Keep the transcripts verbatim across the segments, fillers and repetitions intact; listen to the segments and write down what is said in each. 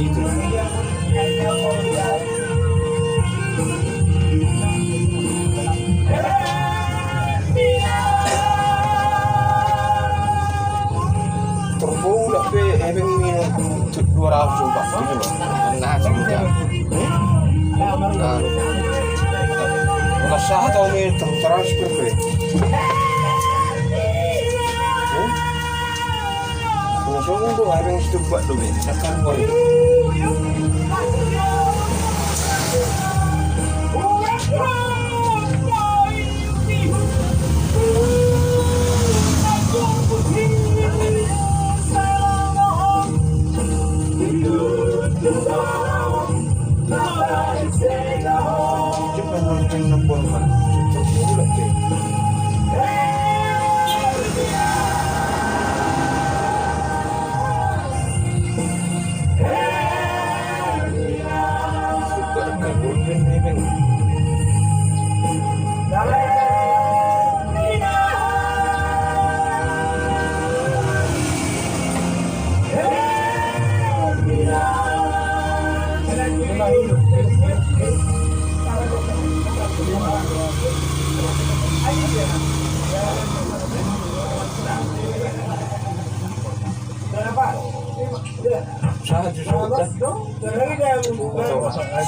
Terpulak pe, eh, minum dua ratus juta, gitu loh. Nah, sudah. Nah, udah sah atau ini tertransfer pe. Hmm? Langsung do, ada yang setuju do, be. Tekan gua.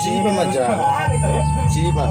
Sima ma ja. Sima.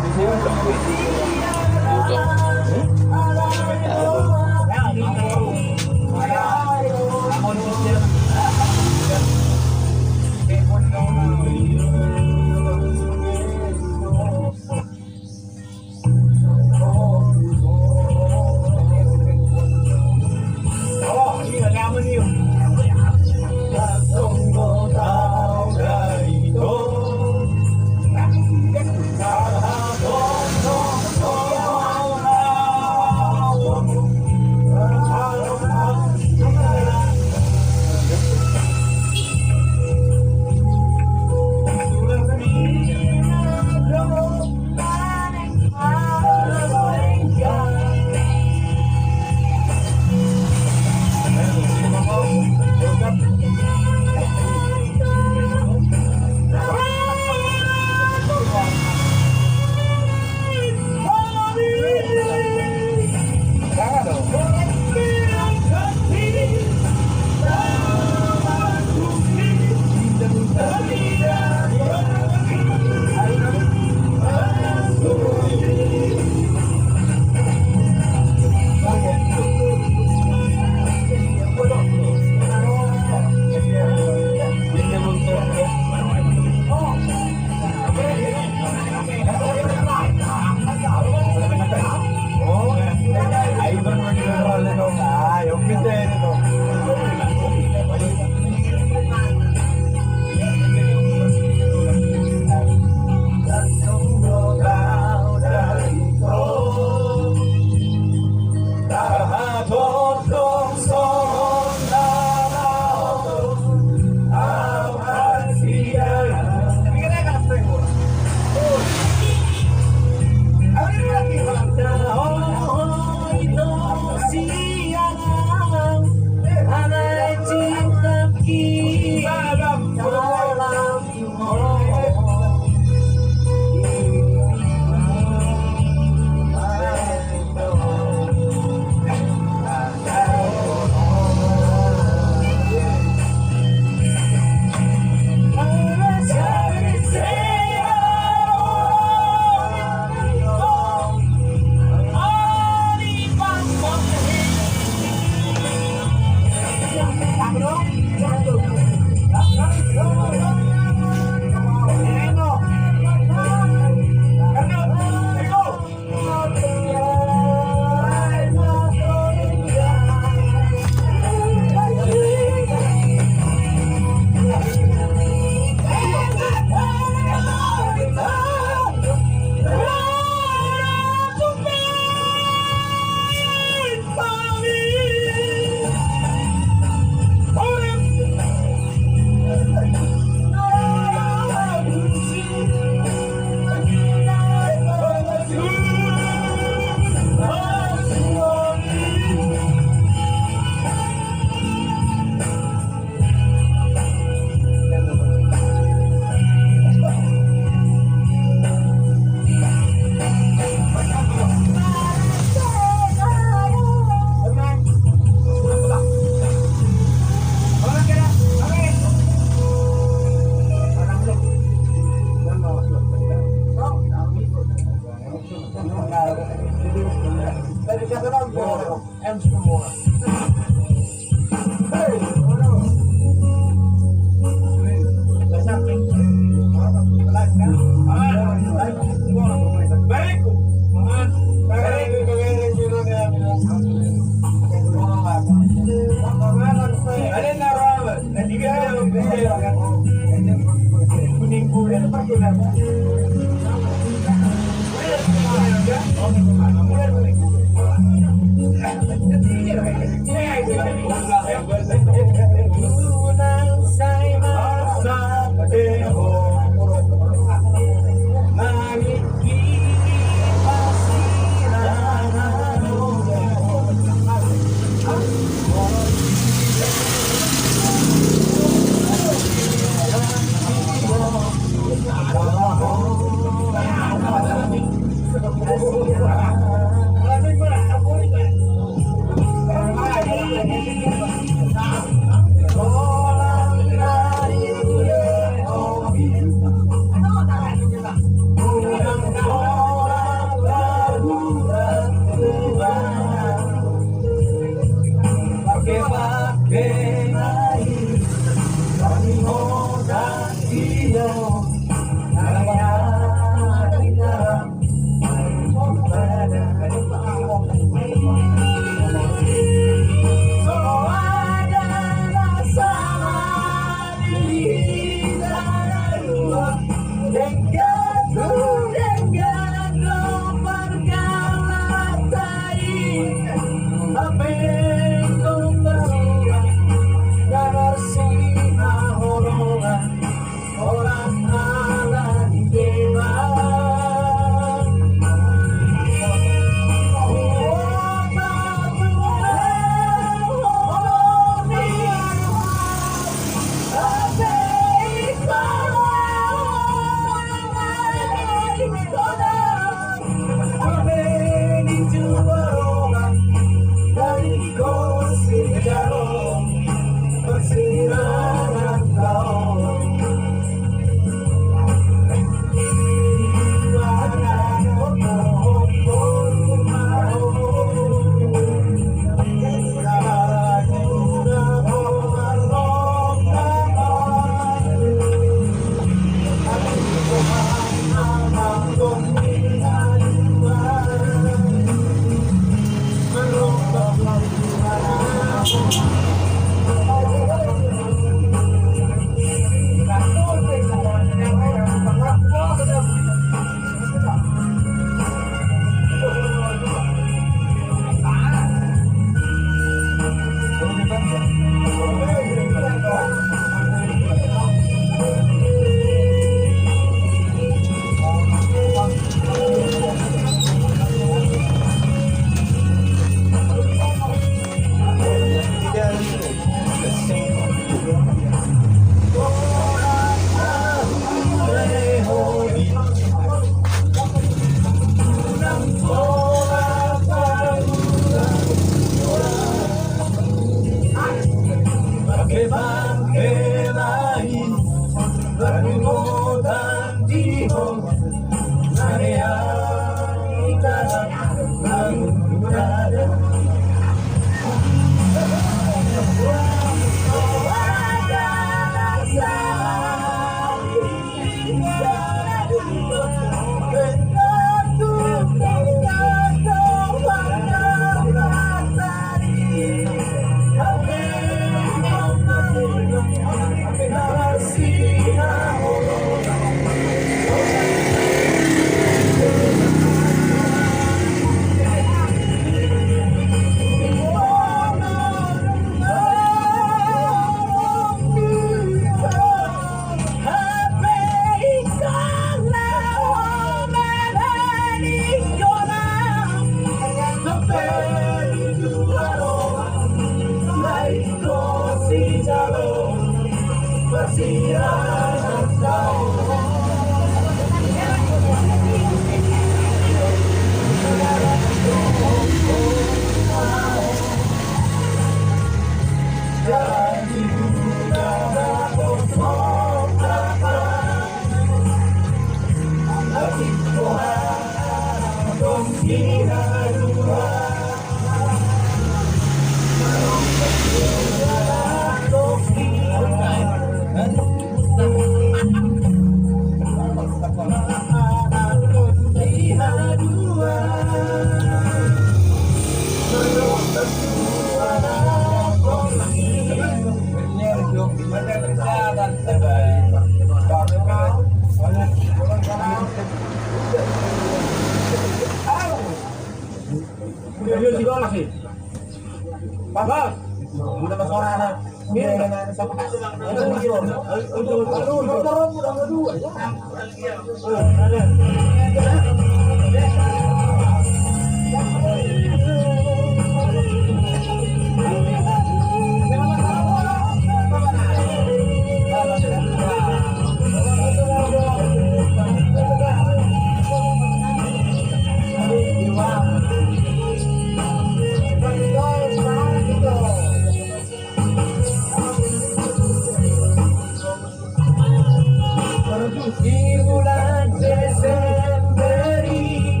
Di bulan Desember i,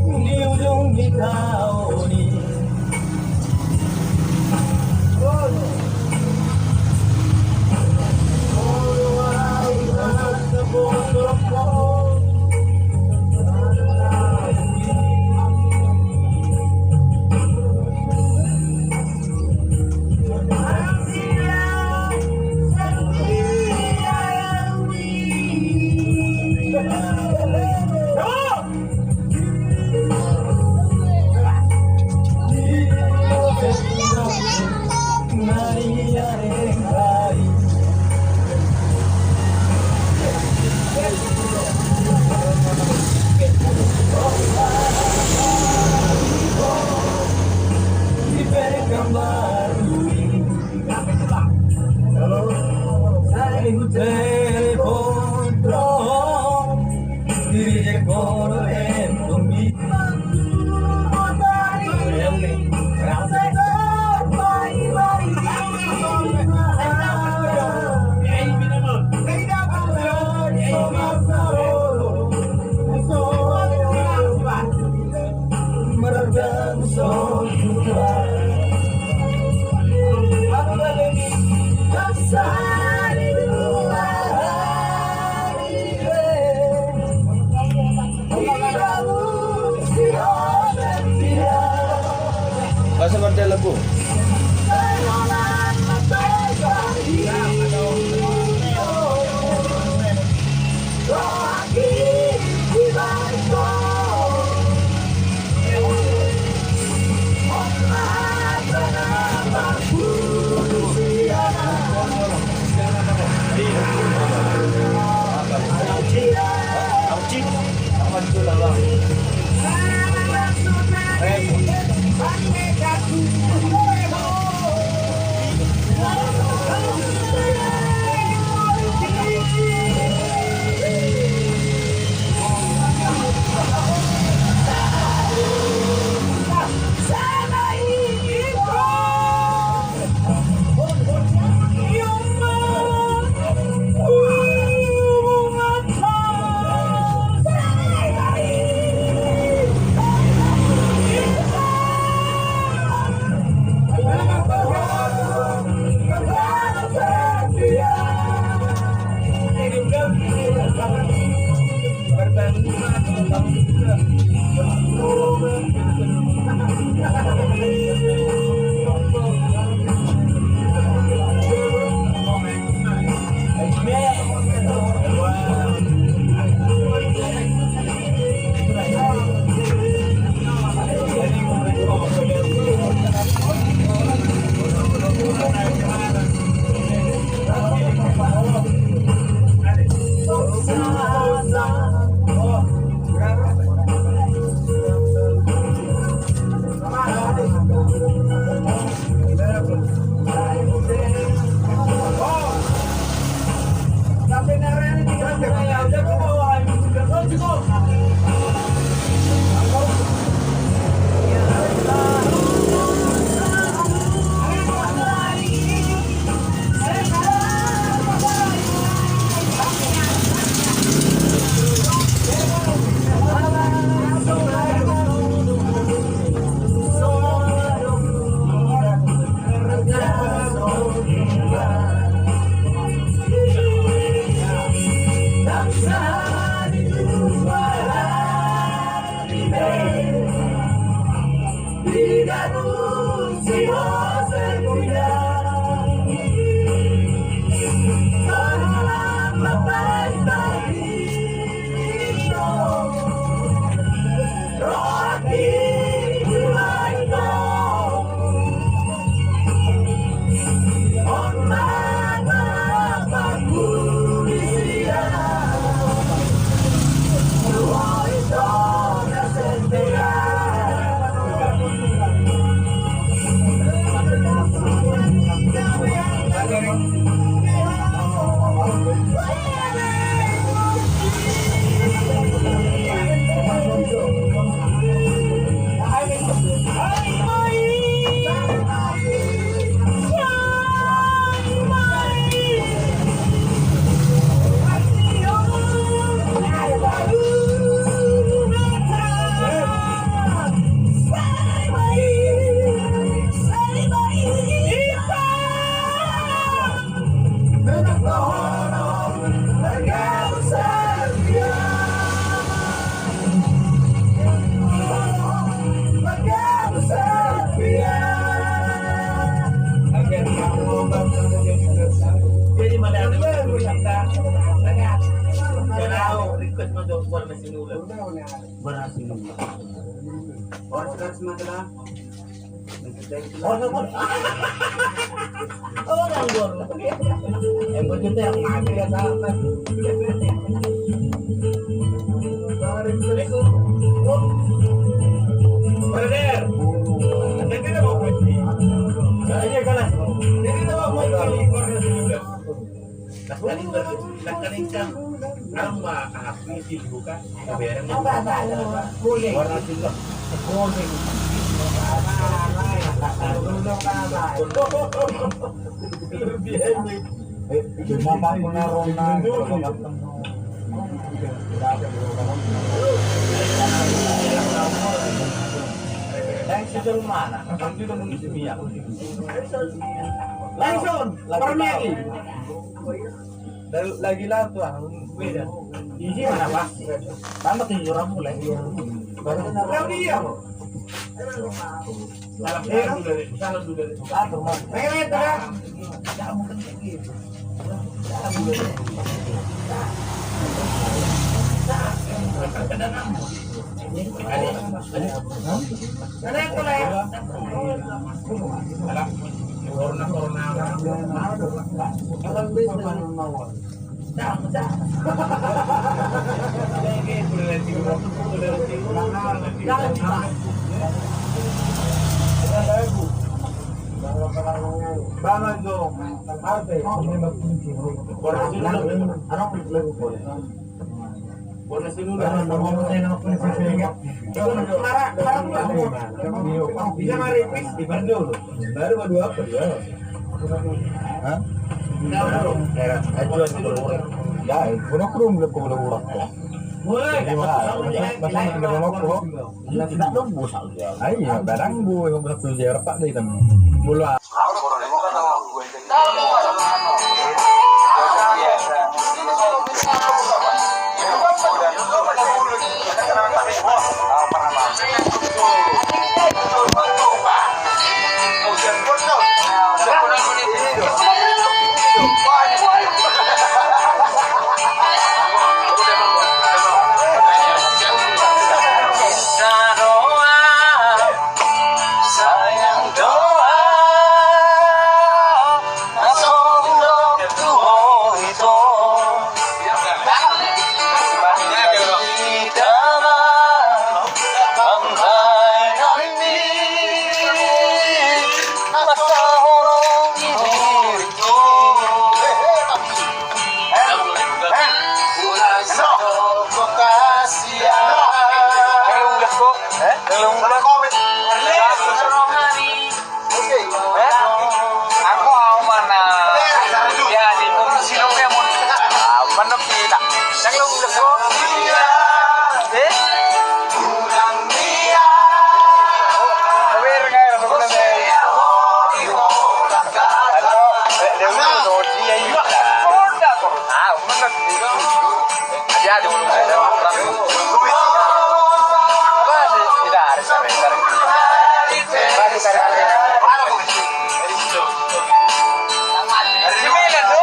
di ujung ni taon i. Masa mardalan, Bu? Warna sinula. Warna sinula. Warna sinula. Warna sinula. Orang gor. Eh, betul yang mati ya, salah. Brother, nanti kita mau berhenti. Nah, iya, kalah. Jadi kita mau berhenti. Lakkali, lakkali kan, ama, aku ini buka, kebereng. Warna singa. Cuma pakai rona. Langsung, langsung, permisi. Lagi, lagi lah tuh, ah. Beda. Isi mana, Pak? Tambah tujuh orang mulai. Baru dia, Pak. Salam, eh, salam dulu. Ah, rumah. Pengen lihat, Pak? Ayo, barang bu, yang berapa tujuh rapat deh, teman. Bola. Sayang doa, asal tu ho ito. Ita ma panggabean ni masa horong ni diriku. Halo, udah kok. Eh? Halo, udah. Eh? Aku au mana? Ya, di komisi lo kayak mau. Ah, mana kita? Yang lo udah kok. Eh? Sawer ngai, sawer ngai. Halo, eh, dia udah, dia udah. Ah, mana? Jadi ada orang. Apa sih? Tidak ada, sawer, sawer. Sawer, sawer. Di Milan, no?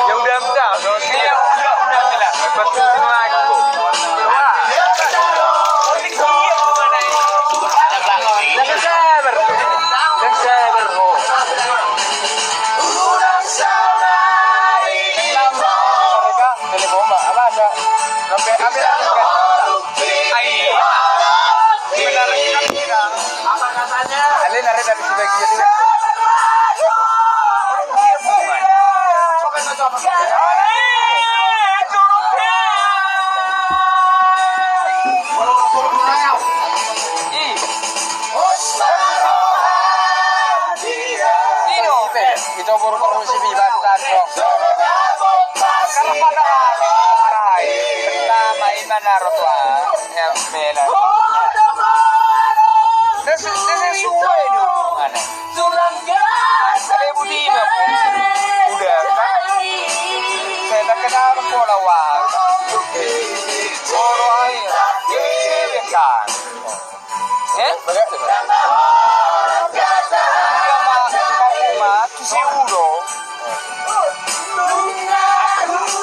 Ya udah, udah. Iya, udah, udah, udah. Betul, sini lagi, tuh. Wah. Jangan sabar. Jangan sabar, oh. Mereka telepon, Mbak. Apa, ada? Sampai, sampai. Ai. Benar, benar. Apa katanya? Ale nare dari sebagian ini. Ih. Ino, ito guru-guru si Biba, kita dong. Karena pada hari, hari, pertama, ima na ro tu, ah, ya, mena. Nasa, nasa suai do. Mana? Ada budi ma. Udah, kan? Saya tak kenal pola, wah. Orang lain. Dia, dia, dia, kan? Eh? Dia ma, ma, tu si ulo.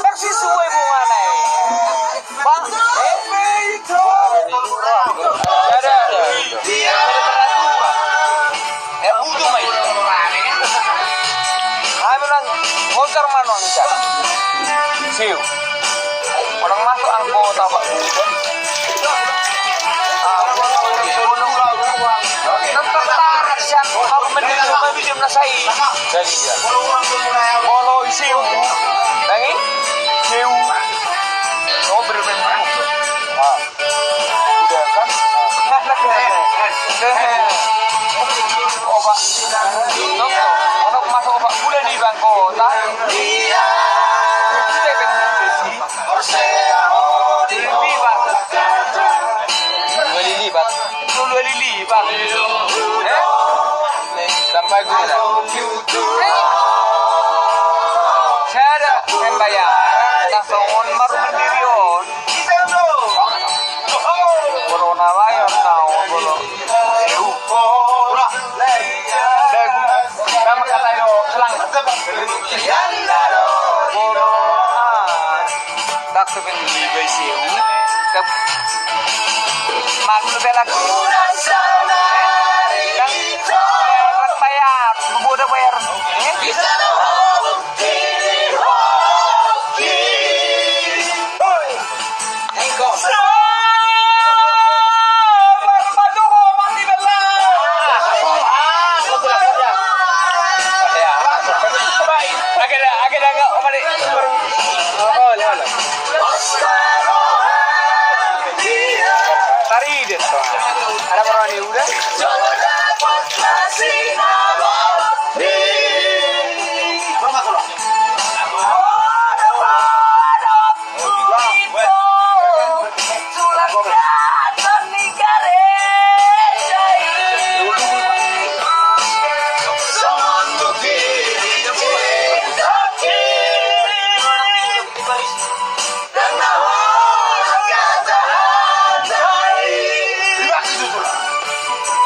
Persis gue bunga. Siu. Orang masuk anggota, Pak. Ah, tertarik sian aku mending cuma bisa merasai. Jadi, ya. Kalau siu. Lagi? Siu. Oh, berbeda. Ah. Udah kan? Obat. Ono masuk obat bulan di bangkota. Lipat. Dua lipat. Dua lipat. Eh? Sampai guna. Sada membayar. Tasongon maru mandiri on. Corona lain tahu, corona. Nama kata yo, selang. Corona. Tak sebenarnya bayi siu. Maksudnya lagi. Kan bayar, bayar. Bodo bayar. Eh? Taridet, ada orang ni udah.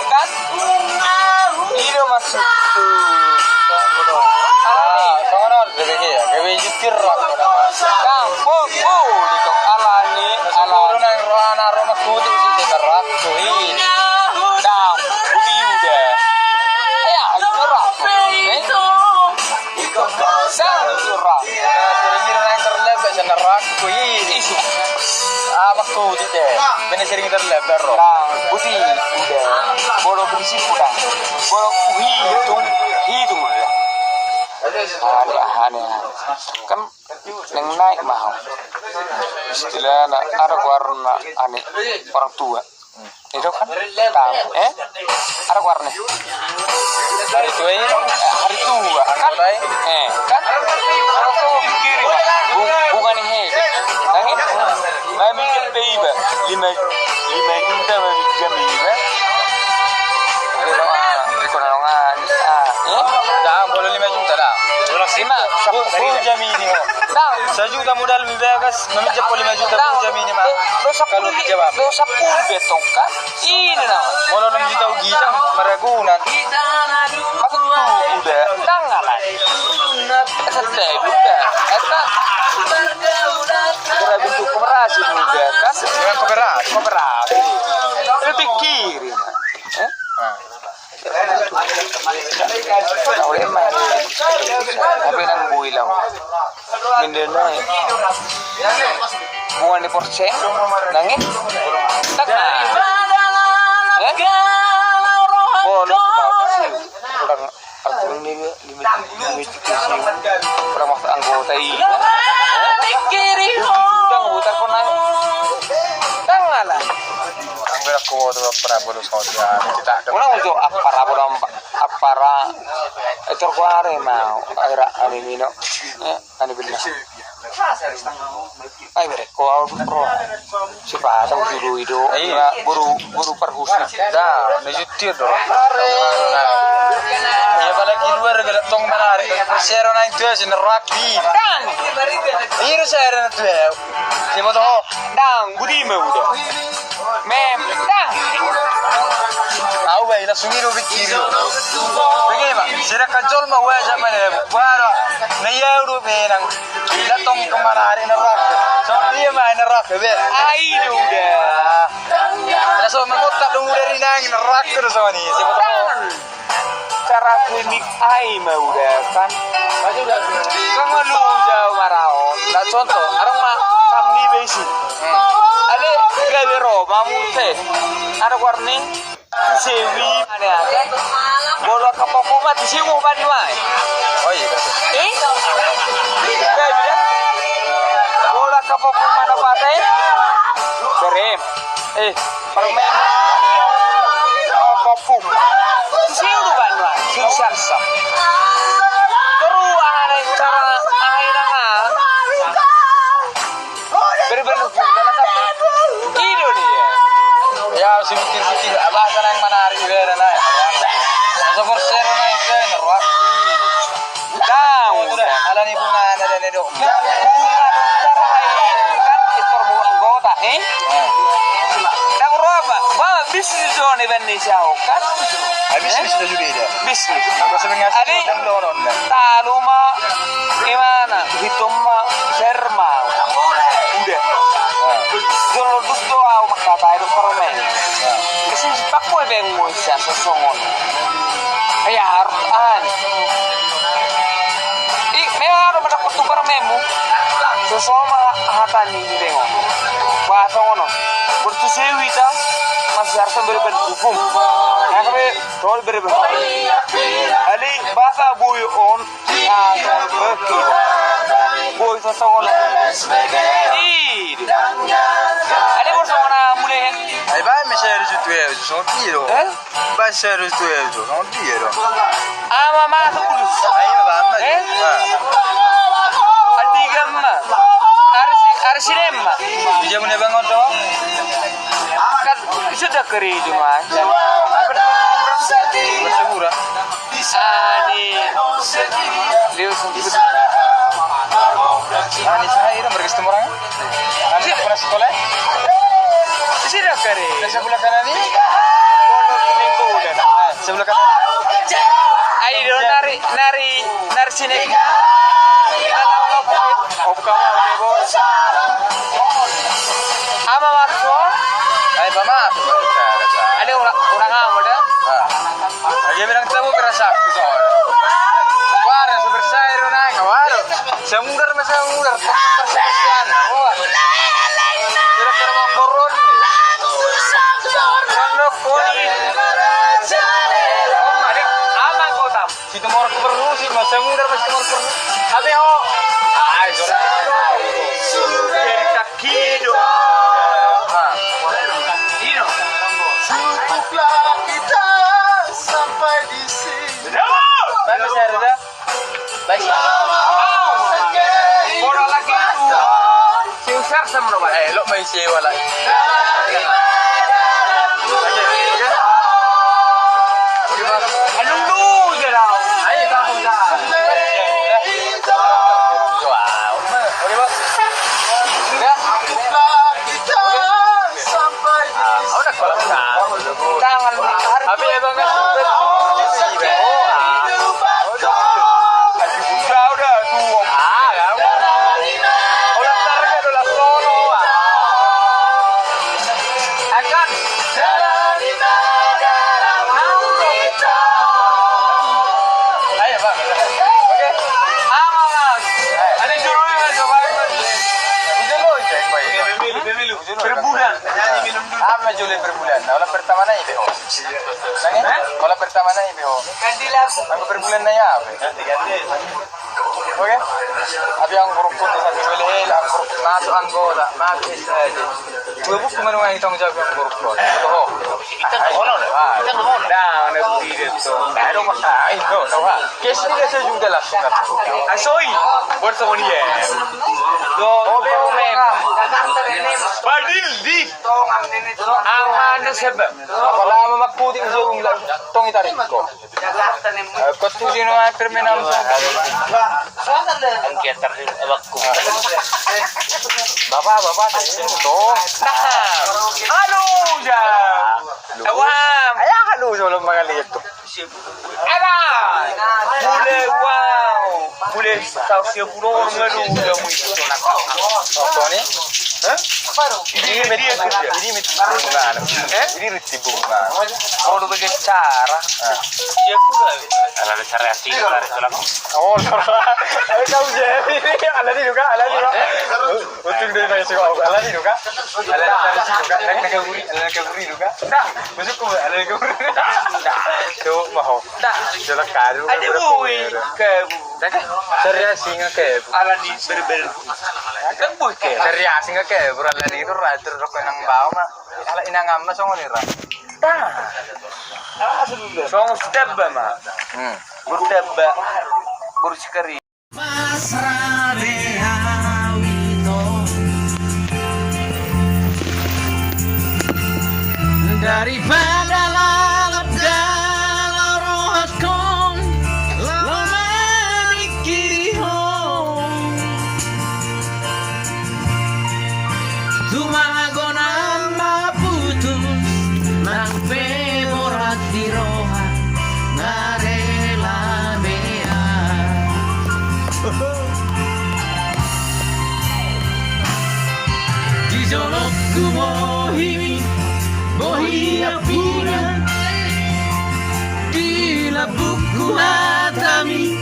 Kan? Ido maksudku. Alani. Songon on do bege ya, gabe jutir lah. Kan, po, po, di tong alani, alani. Nang rohana roh mangkutik si sekarang tu ini. Kan, budi udah. Ya, itu rap. Eh? Sang surang. Sering-sering naik terlebek, sering nerang, kui. Ah, mangkutik deh. Bene sering terlebek, ro. Nah, putih, udah. Bodo berisi udah. Bodo hitung, hitung, ya. Aneh, aneh. Kan naik, naik mahal. Istilahna, ada warna aneh orang tua. Itu kan? Tahu, eh? Ada warna. Hari tua ini. Hari tua. Kan? Eh, kan? Orang tua pikir, Pak. Bu-, bukan ini. Lagi? Mami cepe iba. Lima, lima juta mami jam iba. Ada doa. Ekonomi. Ah, eh? Dah, boleh lima juta dah. Lima. Bu, bu jam ini, oh. Dah. Sejuta modal mi bagas. Maminjam po lima juta, dah, pinjam ini, Mak. Dosa pulu, dosa pulu betong kan? Ini na. Molo enam juta ugi jang, maragunan. Maksudku udah. Tangan lah. Sedai udah. Eta. Segera bentuk koperasi udah kan? Dengan koperasi. Koperasi. Lu pikirin. Eh? Ah. Au lemah. Tapi nang bui lau. Mindena. Bunga ni porse. Nangi. Tak. Eh? Bolu. Kurang. Aku ini lima juta. Kurang waktu anggota ini. Kurang buta kau nang. Tangan lah. Ang berak ko to Prabowo so dia. Kita ada. Ulang ujo apa Prabowo, apa ra. Etor ko are mau. Aira ani mino. Eh, ani benar. Ai berek ko au pro. Siapa tahu dulu itu. Iya. Buru, buru perhusi. Dah, mejutir dong. Ya apalagi luar galak tong menarik. Persero naik tuh sinerak di. Dang. Iru saya tuh. Siapa tahu. Dang, budi mau udah. Mem, dah. Au bae, langsung ido pikir. Bagaimana? Sedangkan jolma wajar mana? Baru na ia udah menang. Ila tong kemana hari neraka? So dia main neraka be. Ai udah. Ada so mengotak dong udah rinang neraka do so ni. Siapa tahu. Cara kemik ai ma uda kan. Kan ngolu jauh maraon. Na contoh, arang ma kam ni besi. Ale gabe ro ma mute. Ada warning. Sewi ane ane. Bola kapoko ma di sewu ban nuai. Oh iya. Eh? Gabe. Bola kapoko mana pate? Berem. Eh, permen. Oh, kopung. Siu kan, Wak? Siu sarsa. Terus, ah, ada cara, ah, ada, ah. Berbenu, berbenu, ido dia. Ya, si pikir-pikir, abah sana yang mana hari, ibadah naik. Masa bersero naik, kan, ruas. Tahu dah. Ala ni bunga ada dan edo. Bunga dokter hai kan itu bunga anggota eh. Tahu apa? Wah bisnis zone ben ni siau kan. Habis bisnis sudah juga dia. Bisnis. Aku sering ngasih. Adi. Talu ma. Gimana? Hitung ma. Serma. Udah. Jolo dus doa makatai dokter men. Bisnis pakku ben mo siasa songon. Iya harus an. I, memang ada mata kutu parmemu. Sosoma hata ni di dengo. Bahasa ngono. Bertu sewi ta. Masih harus beri ben hukum. Ya kami tol beri ben. Ali bahasa buyu on. Ah, beri. Boy sosoma. Ih. Ali bersama mulai. Ai ba misalnya di situ ya, sosoma. Eh? Ba seru tu ya jo, non dia do. Ama masuk kudu. Ayo ba ama. Eh? Antiga ma. Arsi arsi dem ma. Dia punya bangun do. Kan sudah keri cuma. Segura. Ani. Dia sungguh. Ani saya itu mereka semua orang. Kan pernah sekolah? Sida kare. Sebelah kanan ini. Sebelah kanan. Ai do nari nari nari sini. Oh bukan mau dia bos. Ama waktu. Ai pamat. Ada orang orang ama dah. Dia bilang tahu kerasa aku soalnya. Wah, sudah bersih do naik, wah. Samudar ma samudar, teman persekian. Wah. Sudah kena manggoron. Sandok koni. Adik, aman kota. Situ mor perlu sih, mas samudar mas mor perlu. Tapi ho. Ai, sudah. Jadi tak kido. Ah. Ino. Cukuplah kita sampai di sini. Baik, Mas Herda. Baik. Bola lagi itu. Si Usar sama lo, Bang. Eh, lo main sewa lagi. Anu lu je lah. Ayo, Bang. Wow. Oke, Bang. Udah. Sampai di sini. Tangan. Tapi emang kan Perbulan. Apa jolo perbulan? Olah pertama na ibe ho. Olah pertama na ibe ho. Aku perbulan na ya. Oke. Abi ang grup pun satu boleh lah grup masuk anggota masuk saja. Dua buku mana yang tanggung jawab yang grup pun. Oh. Kita nggak mau lah. Kita nggak mau. Dah, mana budi itu. Aduh, maksa. Ayo, tahu ha. Kes ini saya juga langsung. Asoi. Buat sama dia. Do, oke, oke. Padil di. Ang ano sebab? Apa lama magputing sa ulang? Tong itarik ko. Eh, ko tu sino ay permenam sa. Ang kiyatar din abak ko. Baba, baba, sa sino to? Halo, ja. Awam. Ay, halo, sa ulang mga liit to. Ala! Bule, wow! Bule, tau sia bulo, ngadu, udah mau itu. Apa ni? Hah? Apa do? Ini meti, ini meti bunga. Eh? Ini meti bunga. Kalau lu bikin cara. Iya, pula. Ala ni cara asing, cara itu lah. Oh, salah. Eh, kau jadi. Ala ni juga, ala ni juga. Betul deh, nasi kau. Ala ni juga. Ala ni juga. Ala ni juga. Nah, masuk ke ala ni juga. Tuh, mau. Dah. Jalan karu. Ada bui. Ke. Sari asing ke. Ala ni berber. Kan bui ke. Sari asing ke. Berala ni itu ra, terus rokok nang bawah, ma. Ala inang amma songon ira. Tah. Songon step ba, ma. Hmm. Step ba. Bersikari. Pasrah be au ito. Daripada lalap dalan rohangkon, laho mamingkiri ho. Tumagon ma putus, nang pe borat di roha, nga rela be au. Di jolongku bohimi, bohi ampina. Di lambungku hatami,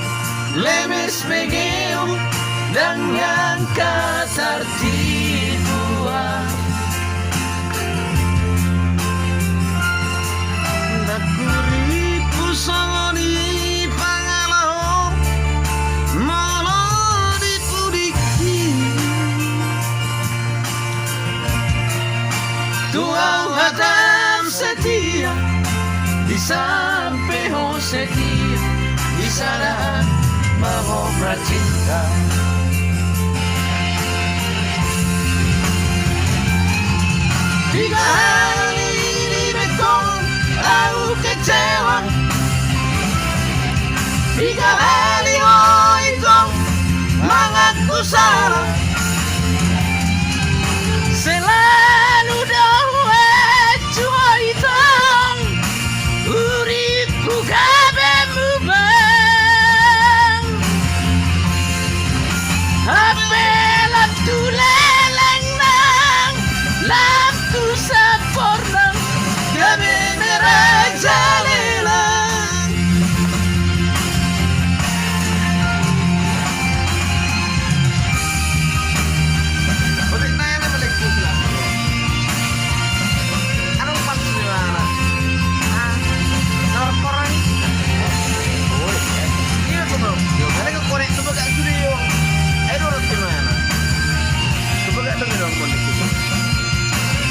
lemes begeon, dang angka tartipuan. Nang huripu songon i pangalaho, molo dipudingki. Tu au hatam setia, di sampe ho setia, di sada mangobra cinta. Piga hali dibekkon au kecewa, piga hali ho itong mangaku salah. Selalu do huanju ho itong, uripku gabe mubang. Hape lam tu leleng nang, lam tu saporna, gabe merajalela. Otik nai na balik ku bilang. Anu maksudnya mana? Ah, nomor koran. Oh, iya. Iya, tuh, Bang. Ada ke korek, coba gak sudah, yo. Ayo, dorong gimana? Coba gak dengar, Bang, di situ.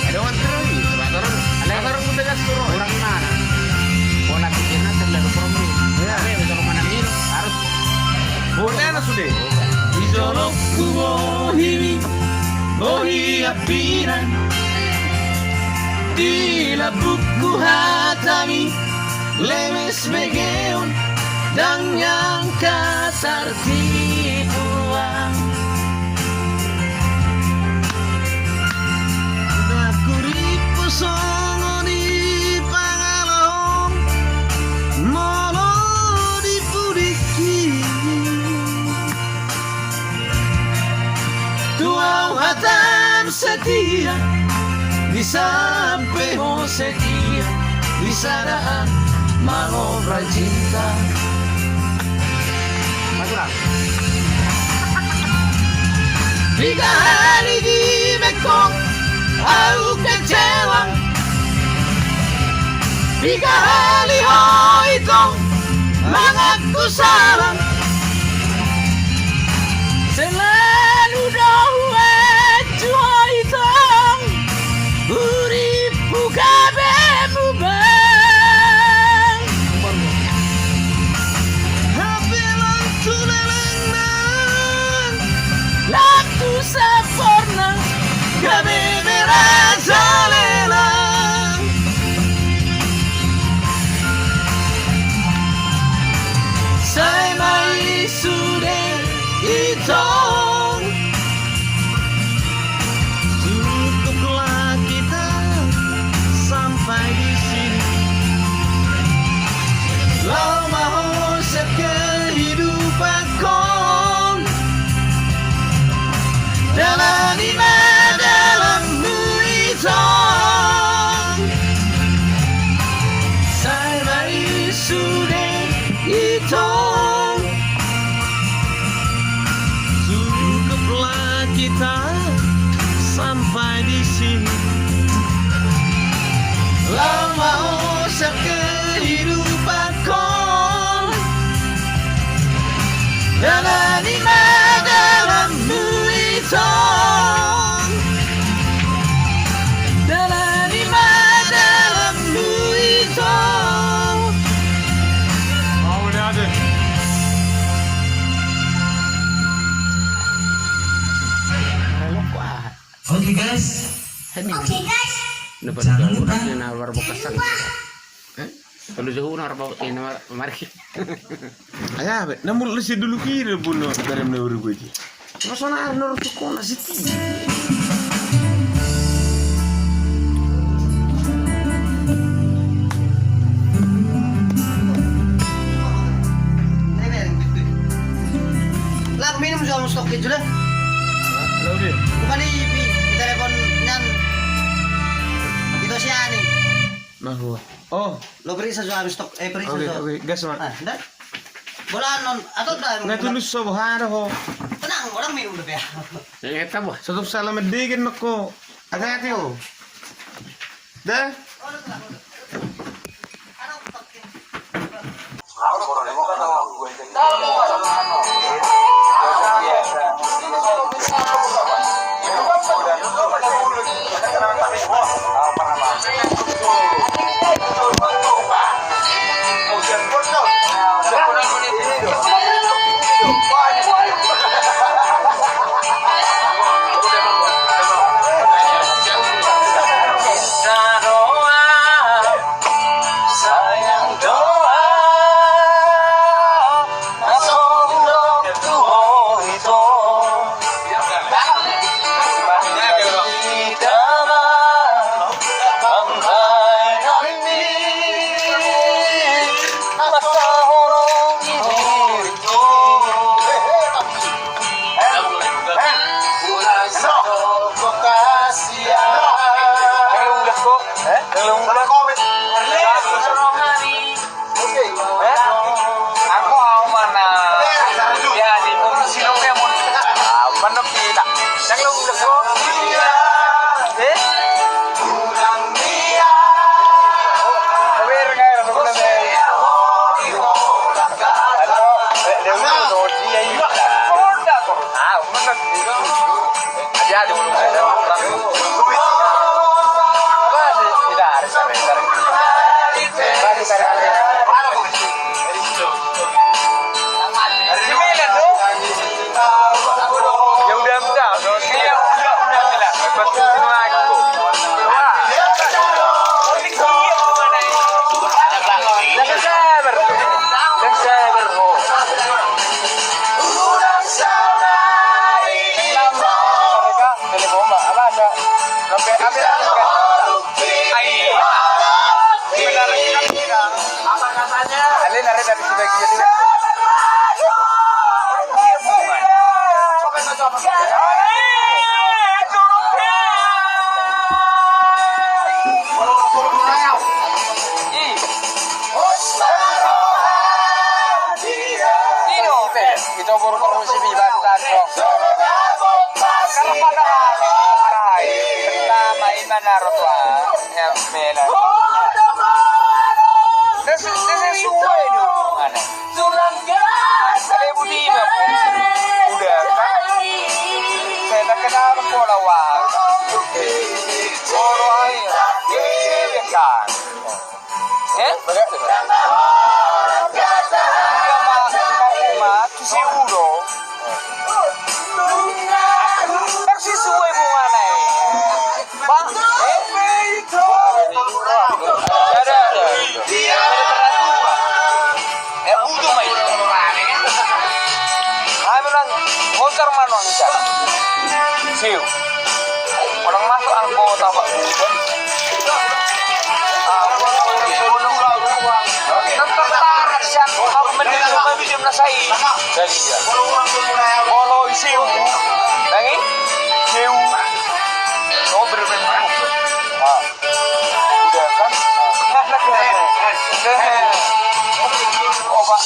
Ada orang terus, Bang, terus. Ada orang muda gas turun. Orang mana? Pola pikirnya terlalu promo. Iya. Tapi kalau mana minum, harus Bona na sude. Di jolongku bohimi, bohi ampina. Di lambungku hatami, lemes begeon, dang angka tartipuan. Nang huripu songon i pangalaho, molo dipudingki. Tu au hatam setia, di sampe ho setia, di sada mangobra cinta. Piga hali dibekkon au kecewa, piga hali ho itong mangaku salah. Selalu do huanju ho itong, uripku gabe mubang. Hape lam tu leleng nang, lam tu saporna, gabe merajalela. Sai ma i sude itong. Cukuplah kita sampai di sini. Laho ma ho sian kehidupankon. Dalani ma da Kita sampai di sini. Lama osan kehidupan kau. Dalani ma dalanmu ito. Dalani ma dalanmu ito. Oke, guys. Oke, guys. Jangan lupa. Tolu jauh na, eh, na marki. Aya be na mulu si dulu kiri pun no darem na uru gue. Masa na arno tu kona siti. Lah, minum juga stok itu dah. Bukan di, di telepon nyan. Itu si Ani. Nah, gua. Oh. Lo periksa juga stok, eh, periksa. Oke, oke, gas, Mak. Ah, dah. Bola non, atau dah. Nggak tulus so bohara ho. Tenang, orang minum dulu ya. Ya, kita, Bos. Tutup salam degen noko. Hati-hati ho. Dah. Oke. Eh? Anggo au ma na. Ya, di komisi lo pe mun. Ah, manok kita. Yang lo udah ko. Eh? Kabar ngai lo ko. Halo. Eh, dia udah dia ini. Sudah ko. Ah, manok. Jadi, Ito boru-boru si Biba tu tadi. Karena pada hari, hari pertama ima na ro tu ah, ya, mela. Nda su-, nda sesuai do. Mana? Ada budi ma. Udah, kan? Saya tak kenal pola wah. Pola ai. Ini kan. Eh? Uda ma, ma, ma, tu si Udo. Persis sue bungana i. Ba, eh? Ada. Eh, Udo ma i. Kami nang, motor ma nang, siu. Orang masuk anggota, Pak. Tetap tarik sian, apa, mending cuma bisa menasai. Jadi, ya. Kalau siu, lagi? Siu. Oh, bener-bener. Ah. Udah, kan? Obat.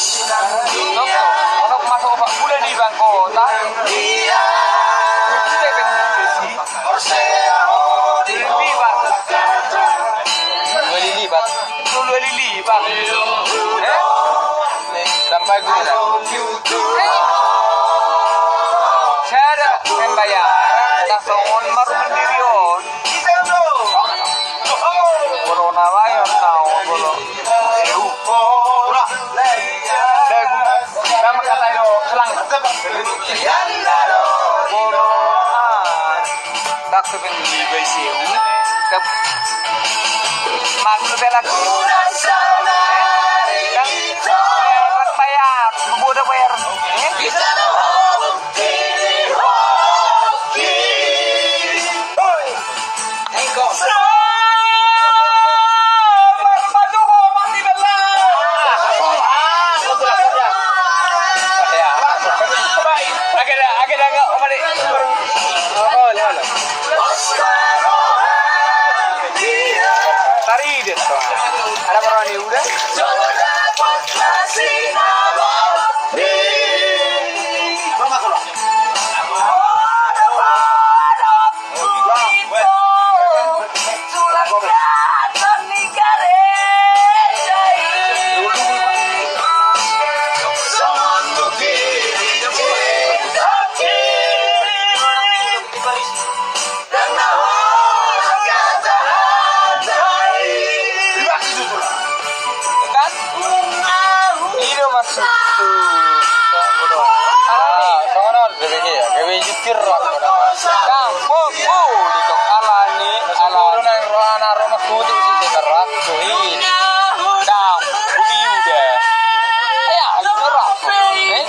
Ono masuk obat bulan di bangko, tak? Magnu bela. Kan bayar, boda bayar. Eh? Taridet tu. Ada orang ni udah. Kan? I do maksudhu. Alani. Songon on do be, gabe jutir ra. Kan, bo, bo, di tong alani, alani. Nang rohana ro mangkutik si sekarang tu i. Kan, boti uda. Ya, jutir ra. Eh?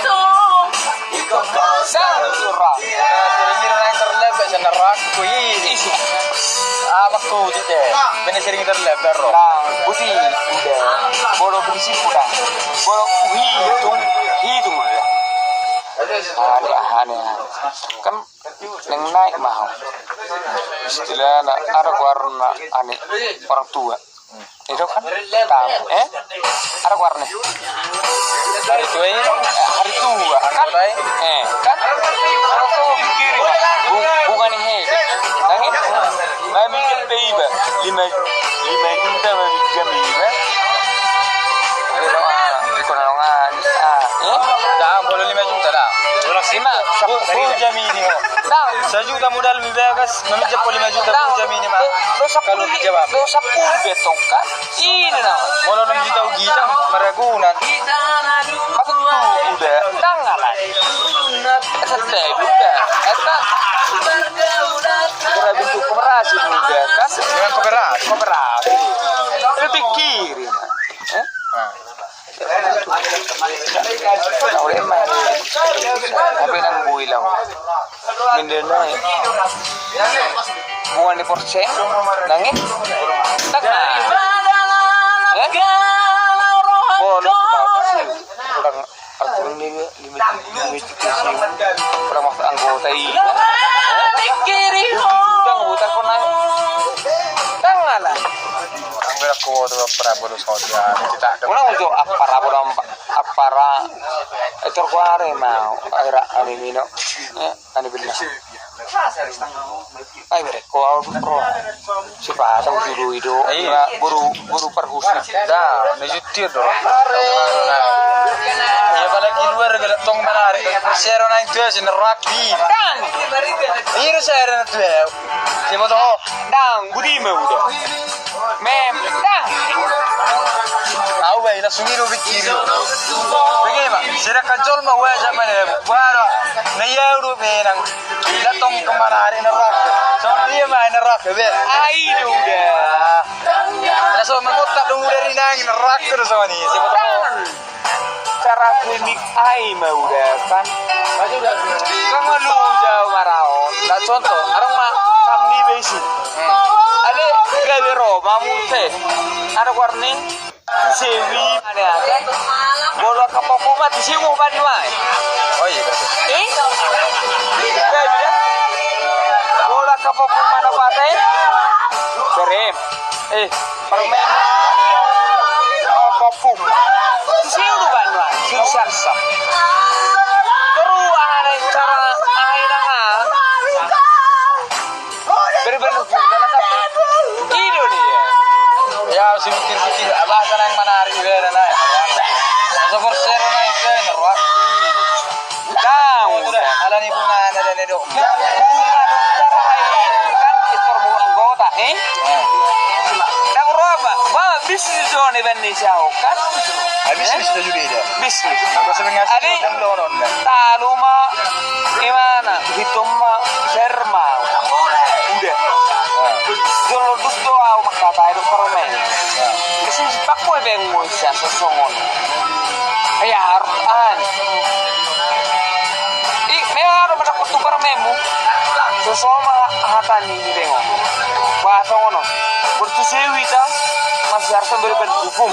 Sanga jutir ra. Sering-sering nang terlebak sana raku i. Ah, mangkutik de. Bene sering terlebak ro. Nang, boti uda. Molo prinsiphu da. Molo huhitung, hitung uda. Aneh, aneh, aneh. Kan naeng naik ma ho. Istilahna, ada goarna, aneh, orang tua. I do kan? Tamu, eh? Ada goarna. Hari tua i. Hari tua, kan? Eh, kan? Bung-, bunga ni he. Nang i? Maminjam pe iba. Lima, lima juta maminjam iba. Oke, dong, ah. Ikon dong, ah. Ah, eh? Dah, boleh lima juta dah. Ima, bu-, bu jamini ho. Dah. Sajuta modal mi bagas, maminjam ho lima juta, bu jamini ma. Lo sampulu, lo sampulu be tong kan? Ini na. Molo enam juta ugijang, maragunan. Maksudhu uda, tangalan. Santai uda. Eta. Kira bentuk koperasi uda, kan? Dengan koperasi. Koperasi. Lu pikirin. Eh? Ah. Tahu deh, Mas. Apa yang gue bilang? Mendena. Bunga ni porse. Nang i. Tak na. Eh? Boleh, kurang, kurang ni, lima, lima juta sih. Kurang waktu anggota i. Eh? Anggota kau nang. Tangalan. Ang berak ko tu para bodo saja. Kita ada. Ulang untuk apa para bodo, apa para, eh, terkuare mau. Akhirnya, ani mino. Eh? Ani beli. Ai, berek ko au ro. Sipata ujulu i do. Ai. Boru, boru parhusip. Da, na jutir do. Ia apalagi luar galak tong manari. Persero naik tu asin neraki. Iru saya tu. Siapa tahu. Dang, budi mau udah. Mem, dah. Au, bae, langsung i do pikir. Bege ma, sedangkan jolma wajar mana, baru na ia do menang. Datang kemana hari neraka? Sama dia main neraka be. Ai, udah. Langsung mengutak dong dari nang neraka do sama ni. Siapa tahu. Cara klinik ai ma uda kan. Kan ngolu jau marau. Nda contoh, arang ma sam ni besi. Ale gabe ro ma mute. Ada warning. Sewi mana ada. Bola kapoko ma di sewu ban ma. Oh iya. Eh? Bola kapoko mana pate? Berem. Eh, permen. Oh, kopung. Siu lu banua, siu sarsa. Teru ahana cara ahana ha. Berbentuk dalam kata. Ido dia. Ya, si pikir-pikir, apa sana yang mana hari ini ada naik. Masa bersero naik, naik, naik. Tahu dah. Ala ni bunga ada dan edo. Bunga dokter ai kan dokter bunga anggota, eh? Tahu apa? Wah, bisnis zone Indonesia kan? Ah, bisnis itu juga ada. Bisnis. Aku sering ngasih. Adi, kan lo nonton. Tahu ma, gimana? Hitung ma, serma. Udah. Pakko be ngomong sian sosongon. Ai aha, aha ni? I, memang adong ma dapot tu parmaenmu. Sosongon ma hata ni di bengo. Ba songon on. Berarti sewi ta masih harus berben hukum.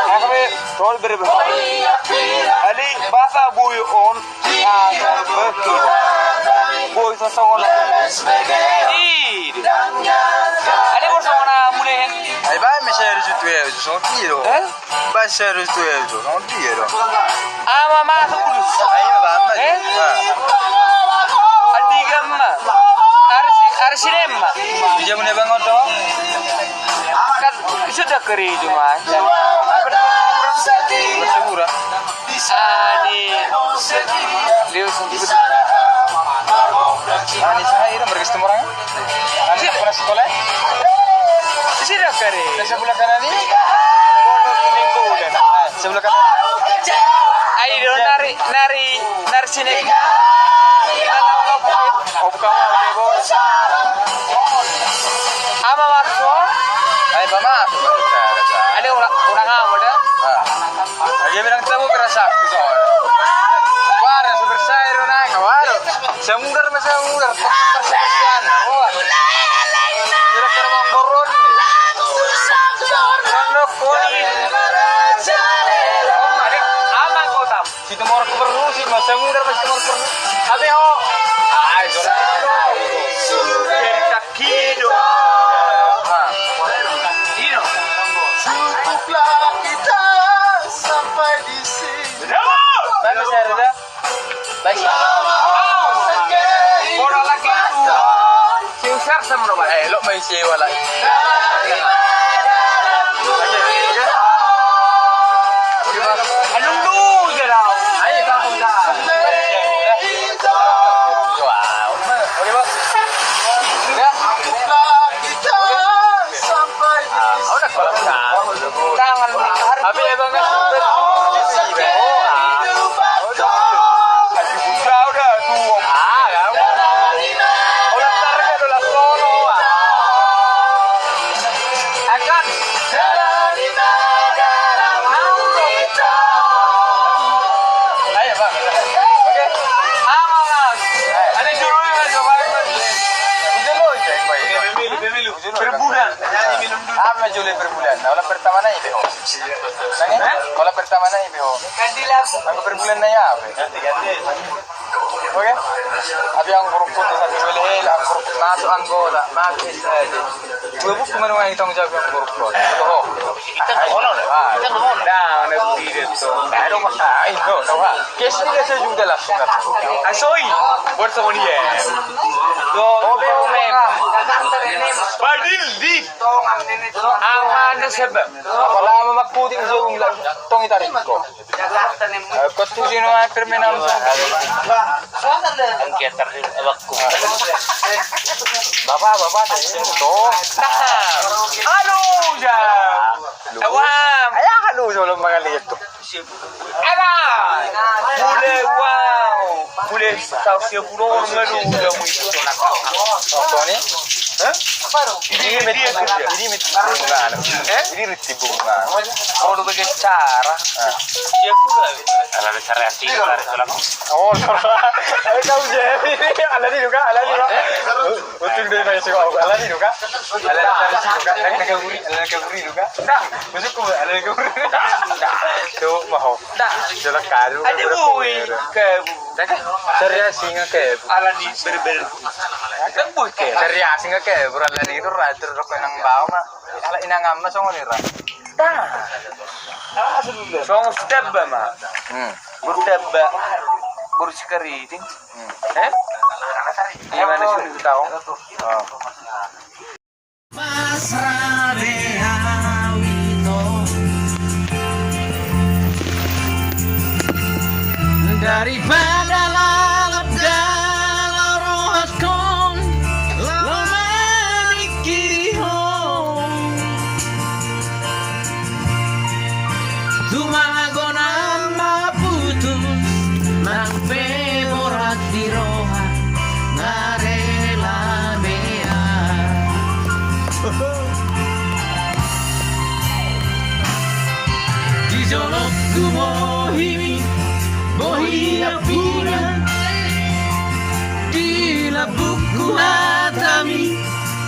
Ya, tapi tol berben. Ali bahasa boyo on. Boi sosongon. Ih, ada boi sosongon na mule. Ai baen ma saribu tu ya, songon dia do. Eh? Baen saribu tu ya, songon dia do. Ama ma tu kudus. Ayo, baen ma. Eh? Andigan ma. Arsi, arsi nema. Bisa mune bangun do. Kan sudah keri cuma. Masih murah. Ani. Liu sempit. Ani, saya itu berkestem orang. Ani, pernah sekolah? Sira kari. Sebelah kanan ini. Sebelah kanan. Ai do nari, nari, nari sini. Oh, bukan, oke, bos. Ama masuk. Ai, Bapak. Ada orang, orang ama dah. Ah. Dia bilang, "Tahu kerasa aku soal." Wah, ada super saya, udah naik, wah, ada. Saya mudar, saya mudar. Persiapan. Wah. Kira-kira bang boron. Sono koni. Aman kota. Situ mor perlu sih, mas. Saya mudar, mas, situ mor perlu. Tapi ho. Ai, sudah. Kido. Cukuplah kita sampai di sini. Baik, Mas Herda. Baik. Bola lagi itu. Si Usar sama Roman. Eh, lo main sewa lagi. Anung dulu je lah. Ayo, bangun dah. Wow. Oke, Bos. Ya. Kita sampai di sini. Tangan nih. Tapi emang nggak suka. Udah, udah, tuh. Ah, kamu. Udah, tarik aja, udah sono, ah. Akan. Ayo, Bang. Oke. Aman, Bang. Ada juru ini, Bang. Juru, Bang. Perbulan. Apa julu perbulan? Nah, olah pertama nai be ho. Nani? Hah? Olah pertama nai be ho. Ganti lagu. Aku perbulan nai apa? Ganti, ganti. Oke. Abi ang grup tu satu W L L, ang grup masuk anggota, masuk S L D. Dua buku menunggu tanggung jawab ang grup tu. Oh. Kita nggak ono, dah. Kita nggak ono. Dah, udah begitu tuh. Aduh, Mas. Ah, itu, tahu, ha? Kes ini saya juga langsung, kan? Ah, sorry. Buat sama dia. Yo, oh, memang. Padil di. Ang ano sebab? Apa lama makuti ko sa ung lang tong itarik ko. Eh, ko tu sino ay permen ang sa. Ang kiyatar di abak ko. Baba, baba, sa sino to? Halo, ya. Awam. Ay, halo, sa ulang mga liit to. Ala! Mule, wow! Mule, tau sia pulo, mulu, udah mulu. Toni? Hah? Ini meti, ini meti bunga. Eh? Ini meti bunga. Kalau lu bikin cara. Sia pulo. Ala ada cara asli, cara itu lah. Oh, salah. Eh, tahu je. Ini ala ini juga, ala ini juga. Betul deh, saya suka. Ala ini juga. Ala ini juga. Ala ini juga. Nah, masuk ke ala ini juga. Tuh, mau. Dah. Jelek kadu. Ada bui. Kebu. Serius ingat kebu. Ala ni berbeda. Kebu ke. Serius ingat kebu. Ala ni itu raja rokok nang bawah mah. Ala inang amma songon ira. Dah. Songon step ba mah. Hmm. Step ba. Baru sekali itu. Hmm. Eh? Iya mana sih tahu? Oh. Pasrah be au ito. Daripada lalap dalam rohangkon, laho mamingkiri ho. Tumanggo na maputus, nang pe borat di roha, nga rela be au. Hatami,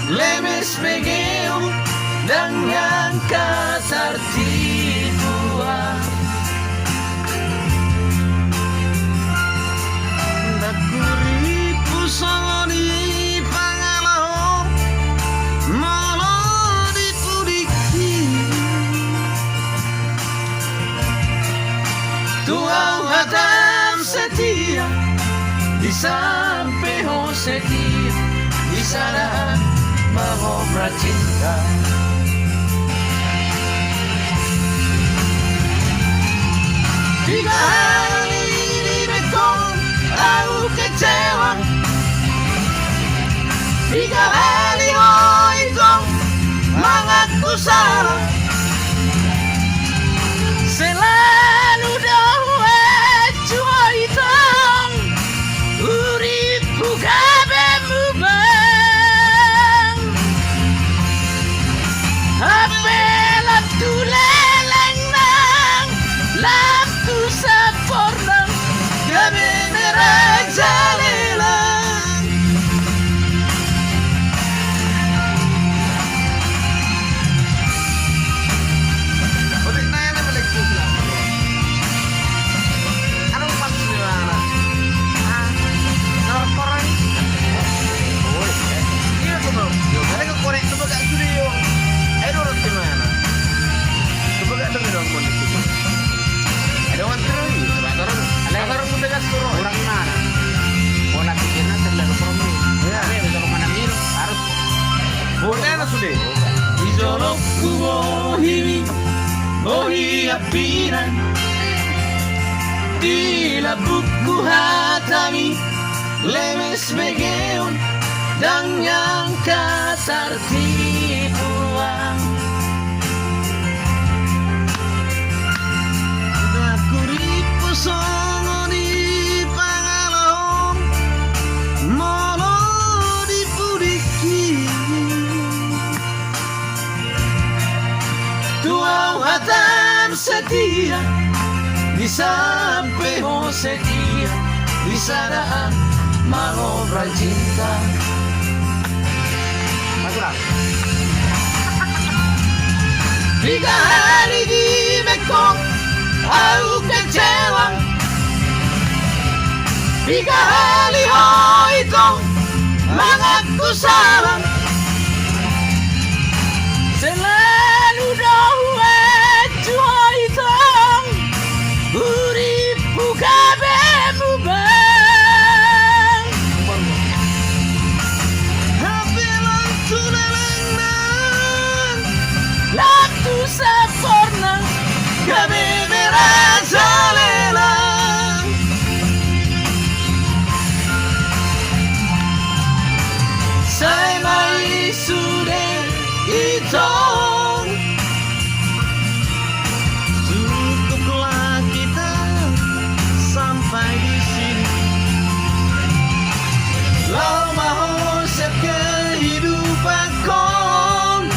lemes begeon, ndang niangka tartipuan. Ndang huripu songon i pangalaho, molo di pudingki. Tu au hatam setia, di sampe ho setia, di sada mangobra cinta. Piga hali dibekkon au kecewa, piga hali ho ito mangaku salah. Selalu do huanju ho ito, uripku gabe mubang. Hape lam tu leleng nang, lam tu saporna, gabe merajalela. Otik nai na melek tu bilang. Anu pas ni mana? Ah, nor korang. Oh, iya. Iya, tuh, Bang. Ada ke korek, coba gak sudah, yo. Ayo, dorong di mana? Coba gak dengar dong, Mon, di situ. Ada orang terus, iya, Bang, dorong. Ada orang sudah gas turun. Orang mana? Bola pikirnya terlalu promi. Iya. Tapi kalau mana mir, harus. Bola na sudah. Di jolongku bohimi, bohi ampinan. Di lambungku hatami, lemes begeon, ndang niangka tartipuan. Ndang huripu songon i pangalaho, molo di pudingki. Tu au hatam setia, di sampe ho setia, di sada mangobra cinta. Piga hali dibekkon au kecewa, piga hali ho ito mangaku salah. Selalu do huanju ho ito, uripku gabe mubang. Hape lam tu leleng nang, lam tu saporna, gabe merajalela. Sai ma i sude itong. Cukuplah kita sampai di sini. Laho ma ho sian kehidupankon.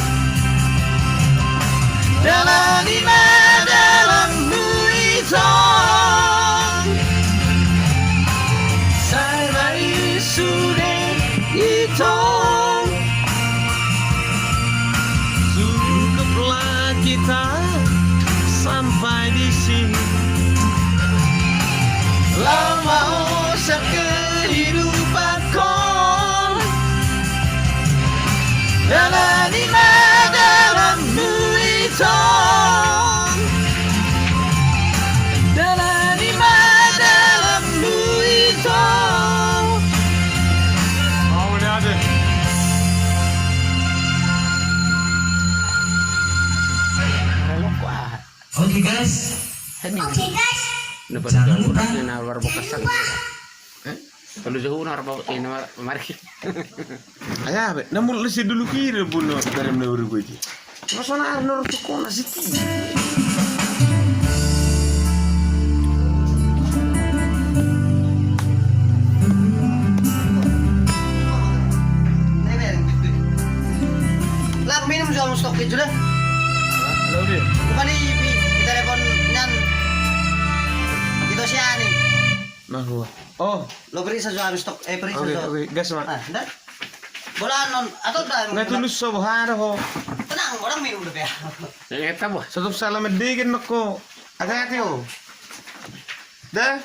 Dalani ma dalanmu itong. Sai ma i sude itong. Cukuplah kita sampai di sini. Laho ma ho sian kehidupankon. Dalani ma dalanmu itong. Dalani ma dalanmu itong. Oke, guys. Oke, guys. Jangan lupa. Kalau jauh na mari. Ayo, be, namun lu sih dulu kira bunuh dari menurut gue. Masa na Arnor tu kona siti. Lah, minum juga stok keju dah. Bukan di, di telepon nyan. Itu si Ani. Nah, gua. Oh. Lo periksa juga stok, eh, periksa juga. Oke, gas, Mak. Ah, dah. Bola non, atau dah. Nga tulus so boha do ho. Tenang, orang minum do pe. Yang eta boha. Satu salam degen noko. Hati-hati ho. Dah.